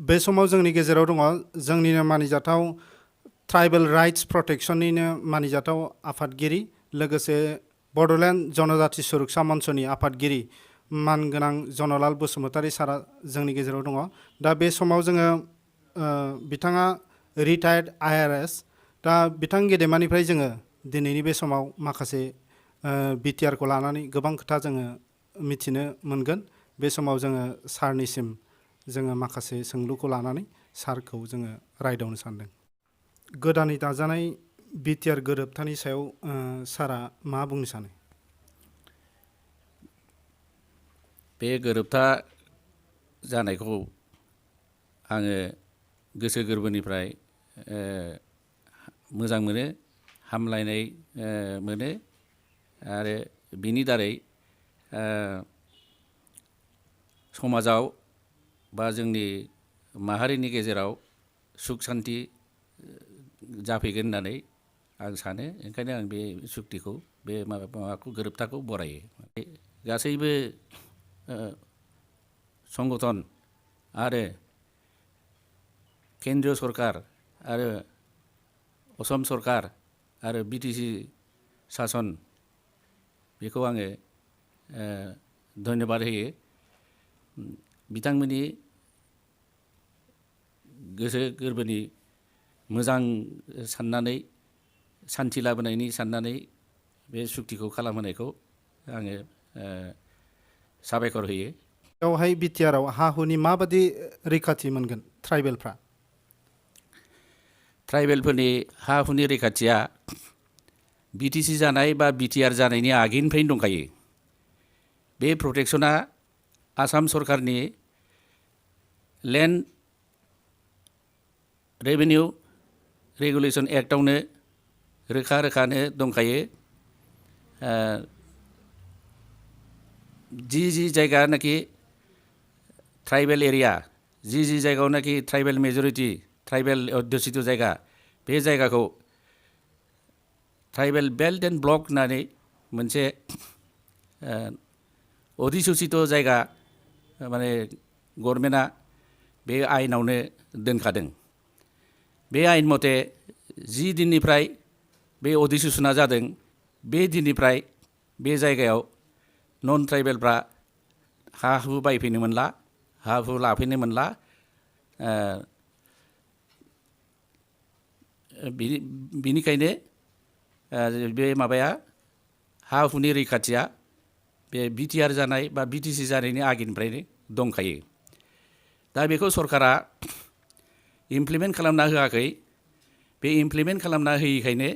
बे समाव जोंनि गेजेराव दङ जोंनिनो मानिजाथाव ट्राइबेल राइट्स प्रटेक्शननिनो मानिजाथाव आफादगिरि लोगोसे बड'लेण्ड जनजाति सुरक्षा मन्चनि आफादगिरि मानगोनां जनलाल बसुमतारी सारा जोंनि गेजेराव दङ। दा बे समाव जोङो बिथाङा रिटायार्ड IRS दा बिथां गेदेमानिफ्राय जोङो दिनैनि बे समाव माखासे बिटिआरखौ लानानै गोबां खोथा जोङो मिथिनो मोनगोन। बे समाव जोङो सारनिसिम जोङो माखासे सोंलुखौ लानानै सारखौ जोङो रायदावनो सानदों। गोदानै दाजानाय बिटिआर गोरोबथानि सायाव सारा मा बुंनो सानो? बे गोरोबथा जानायखौ आङो गोसो गोरबोनिफ्राय मोजां मोनो, हामलायनाय मोनो आरो बिनि दारै समाजाव बा जोंनि माहारिनि गेजेराव सुख सान्ति जाफैगोन होननानै आं सानो। ओंखायनो आं बे सुक्तिखौ बे माबाखौ गोरोबथाखौ बरायो। गासैबो संगठन आरो केन्द्रीय सरकार आरो असम सरकार आरो बिटिसि सासन बेखौ आङो धन्यबाद होयो। बिथांमोननि गोसो गोरबोनि मोजां साननानै सान्थि लाबोनायनि साननानै बे सुक्तिखौ खालामहोनायखौ आङो साबायखर होयो। बेवहाय बिटिआरआव हा हुनि माबादि रैखाथि मोनगोन ट्राइबेलफ्रा? ट्राइबेलफोरनि हा हुनि रैखाथिया बिटिसि जानाय बा बिटिआर जानायनि आगोलनिफ्रायनो दंखायो। बे प्रटेक्शना आसाम सरकारनि लेन्ड रेभिनिउ रेगुलेशन एक्टआवनो रोखा रोखानो दंखायो। जि जायगानाखि ट्राइबेल एरिया, जि जायगायावनाखि ट्राइबेल मेजरिटी, ट्राइबेल अध्युषित जायगा, बे जायगाखौ ट्राइबेल बेल्ट एन्ड ब्लक होननानै मोनसे अधिसुसित जायगा माने गभर्नमेन्टआ बे आयेनावनो दोनखादों। बे आयेन मथे जि दिननिफ्राय बे अधिसुसना जादों बे दिननिफ्राय बे जायगायाव नन ट्राइबेलफ्रा हा हु बायफैनो मोनला, हा हु लाफैनो मोनला। बिनिखायनो बे माबाया हा हुनि रैखाथिया बे बिटिआर जानाय बा बिटिसि जानायनि आगोलनिफ्रायनो दंखायो। दा बेखौ सरकारा इमप्लिमेन्ट खालामना होआखै। बे इमप्लिमेन्ट खालामना होयैखायनो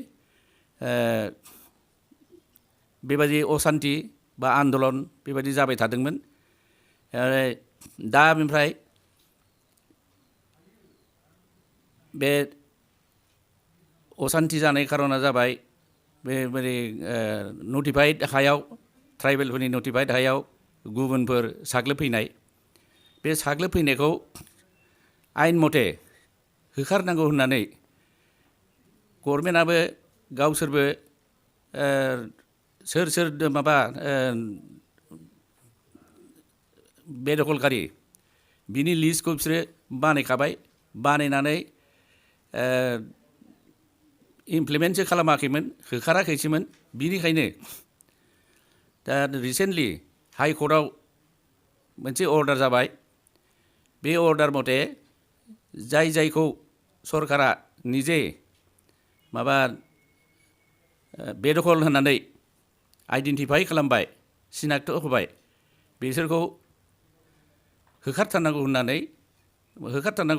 बेबायदि असान्ति बा आन्दलन बेबायदि जाबाय थादोंमोन। दा ओमफ्राय बे असान्ति जानाय खारना जाबाय बे नटिफाइड हायाव, ट्राइबेलफोरनि नटिफाइड हायाव गुबुनफोर साग्लोबफैनाय। बे साग्लोबफैनायखौ आयेन मथे होखारनांगौ होननानै गभर्नमेन्टआबो गावसोरबो सोर माबा बेदखलकारि बिनि लिस्टखौ बिसोरो बानायखाबाय। बानायनानै इमप्लिमेन्टसो खालामाखैमोन, होखाराखैसोमोन। बिनिखायनो दा रिसेन्टलि हाइ कर्टआव मोनसे अर्डार जाबाय। बे अर्डार मथे जायखौ सरकारा निजे माबा बेदखल होननानै आइडेन्टिफाइ खालामबाय, सिनाक्ट होबाय, बिसोरखौ होखारथारनांगौ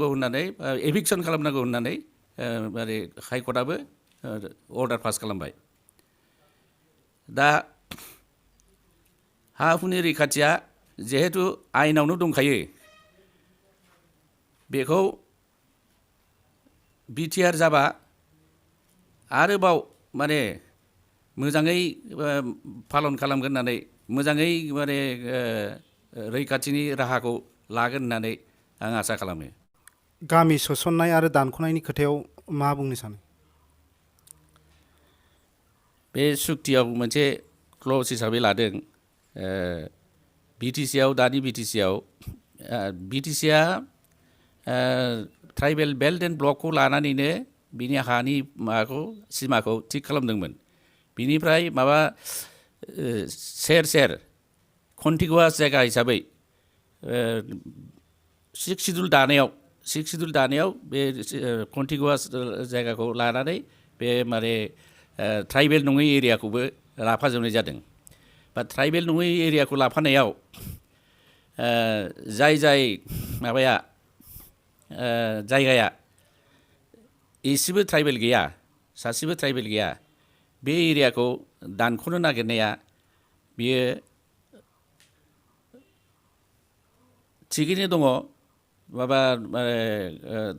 होननानै एभिक्सन खालामनांगौ होननानै हाइ कर्टआबो अर्डार पास खालामबाय। दा हा हुनि रैखाथिया जिहेतु आयेनावनो दंखायो, बेखौ बिटिआर जाबा आरोबाव माने मोजाङै पालन खालामगोन होननानै, मोजाङै माने रैखाथिनि राहाखौ लागोन होननानै आं आसा खालामो। गामि सोसननाय आरो दानख'नायनि खोथायाव मा बुंनो सानो? बे सुक्तियाव मोनसे क्लज हिसाबै लादों। बिटिसिआव दानि बिटिसिआ ट्राइबेल बेल्ट एन्ड ब्लकखौ लानानैनो बिनि हानि माबाखौ सिमाखौ थिग खालामदोंमोन। बिनिफ्राय माबा सेर सेर कन्टिगुवास जायगा हिसाबै सिक्स सिडुल दानायाव बे कन्टिगुवास जायगाखौ लानानै बे माने ट्राइबेल नङै एरियाखौबो लाफाजोबनाय जादों। बा ट्राइबेल नङै एरियाखौ लाफानायाव जाय माबाया जायगाया एसेबो ट्राइबेल गैया, सासेबो ट्राइबेल गैया, बे एरियाखौ दानख'नो नागिरनाया बियो थिगैनो दङ। माबा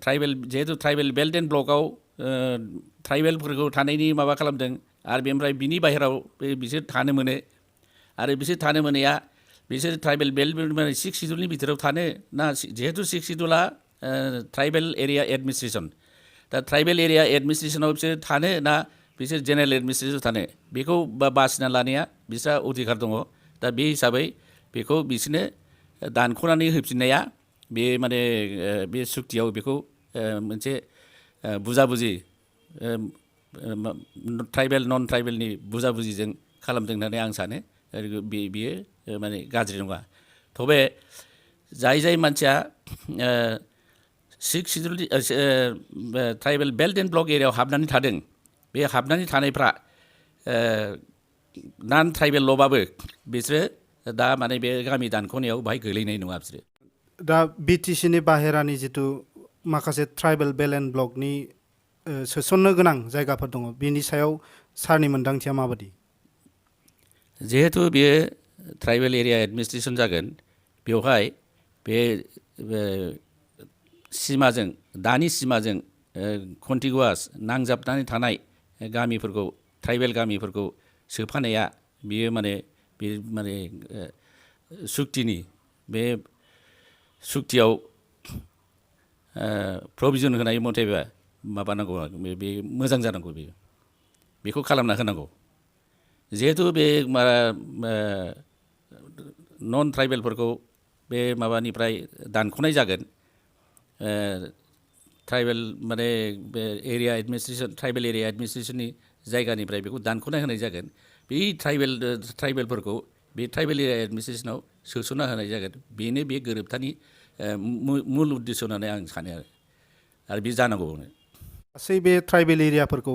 ट्राइबेल जिहेतु ट्राइबेल बेल्ट एन्ड ब्लकआव ट्राइबेलफोरखौ थानायनि माबा खालामदों आरो बेनिफ्राय बिनि बाहेराव बिसोर थानो मोनो आरो बिसोर थानो मोनैया बिसोर ट्राइबेल बेल्ट माने सिक्स सिडुलनि बिथोराव थानो ना जिहेतु सिक्स सिडुला ट्राइबेल एरिया एडमिनिस्ट्रेसन, दा ट्राइबेल एरिया एडमिनिस्ट्रेसनाव बिसोर थानो ना बिसोर जेनेरेल एडमिनिस्ट्रेसनाव थानो बेखौ बासिना लानाया बिस्रा अधिकार दङ। दा बे हिसाबै बेखौ बिसोरनो दानख'नानै होफिननाया बे माने बे सुक्तियाव बेखौ मोनसे बुजाबुजि ट्राइबेल नन ट्राइबेलनि बुजाबुजिजों खालामदों होननानै आं सानो। बियो माने गाज्रि नङा। थेवबो जाय मानसिया six schedule tribal belt and block एरियायाव हाबनानै थादों, बे हाबनानै थानायफ्रा नन ट्राइबेलल'बाबो बिसोरो दा माने बे गामि दानख'नायाव बाहाय गोलैनाय नङा बिसोरो। दा बिटिसिनि बाहेरानि जिथु माखासे ट्राइबेल बेल्ट एन्ड ब्लकनि सोसननो गोनां जायगाफोर दङ, बिनि सायाव सारनि मोन्दांथिया माबादि? जिहेतु बेयो ट्राइबेल एरिया एडमिनिस्ट्रेसन जागोन, बेवहाय बे सिमाजों दानि सिमाजों कन्टिगुवास नांजाबनानै थानाय गामिफोरखौ ट्राइबेल गामिफोरखौ सोफानाया बियो माने बे माने सुक्तिनि बे सुक्तियाव प्रभिजन होनाय मथेबा माबानांगौ, बे मोजां जानांगौ, बेखौ खालामना होनांगौ। जिहेतु बे नन ट्राइबेलफोरखौ बे माबानिफ्राय दानख'नाय जागोन, ट्राइबेल माने बे एरिया एडमिनिस्ट्रेसन ट्राइबेल एरिया एडमिनिस्ट्रेसननि जायगानिफ्राय बेखौ दानख'ना होनाय जागोन। बे ट्राइबेलफोरखौ बे ट्राइबेल एरिया एडमिनिस्ट्रेसनाव सोसनना होनाय जागोन। बेनो बे गोरोबथानि मुल उद्देश्य होननानै आं सानो आरो बे जानांगौ। गासै बे ट्राइबेल एरियाफोरखौ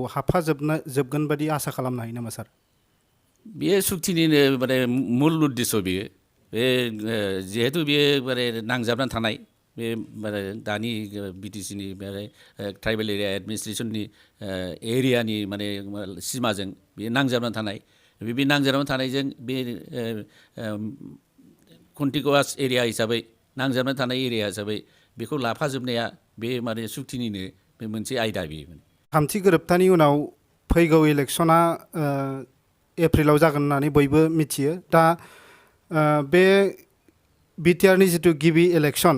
जोबगोन बादि आसा खालामनो हायो नामा सार? बेयो सुक्तिनिनो माने मुल उद्देश्य बेयो। बे जिहेतु बेयो माने नांजाबनानै थानाय बे माने दानि बिटिसिनि माने ट्राइबेल एरिया एडमिनिस्ट्रेसननि एरियानि माने सिमाजों बे नांजाबनानै थानाय, बे नांजाबनानै थानायजों बे कन्टिगुवास एरिया हिसाबै नांजाबनानै थानाय एरिया हिसाबै बेखौ लाफाजोबनाया बे माने सुक्तिनिनो बे मोनसे आयदा बेयो। थामथि गोरोबथानि उनाव फैगौ इलेक्सना एप्रिलाव जागोन होननानै बयबो मिथियो। दा बे बिटिआरनि जिथु गिबि इलेक्सन,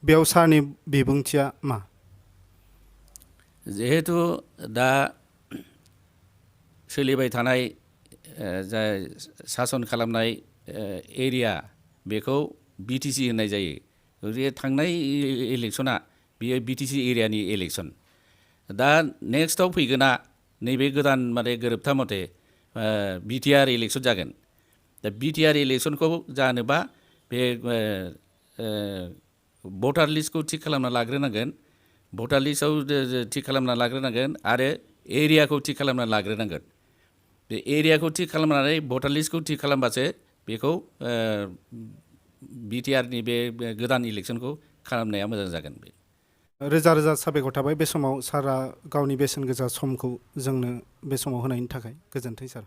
बेयाव सारनि बिबुंथिया मा? जिहेतु दा सोलिबाय थानाय जा सासन खालामनाय एरिया बेखौ बिटिसि होननाय जायो। गतिके थांनाय इलेक्सना बेयो बिटिसि एरियानि इलेक्सन। दा नेक्स्टआव फैगोना नैबे गोदान माने गोरोबथा मथे बिटिआर इलेक्सन जागोन। दा बिटिआर इलेक्सनखौ जानोबा बे भटार लिस्टखौ थिग खालामना लाग्रोनांगोन, भटार लिस्टआव थिग खालामना लाग्रोनांगोन आरो एरियाखौ थिग खालामना लाग्रोनांगोन। बे एरियाखौ थिग खालामनानै भटार लिस्टखौ थिग खालामबासो बेखौ बिटिआरनि बे गोदान इलेक्सनखौ खालामनाया मोजां जागोन। रोजा रोजा साबायखर थाबाय बे समाव सारा गावनि बेसेन गोसा समखौ जोंनो बे समाव होनायनि थाखाय। गोजोन्थों सार।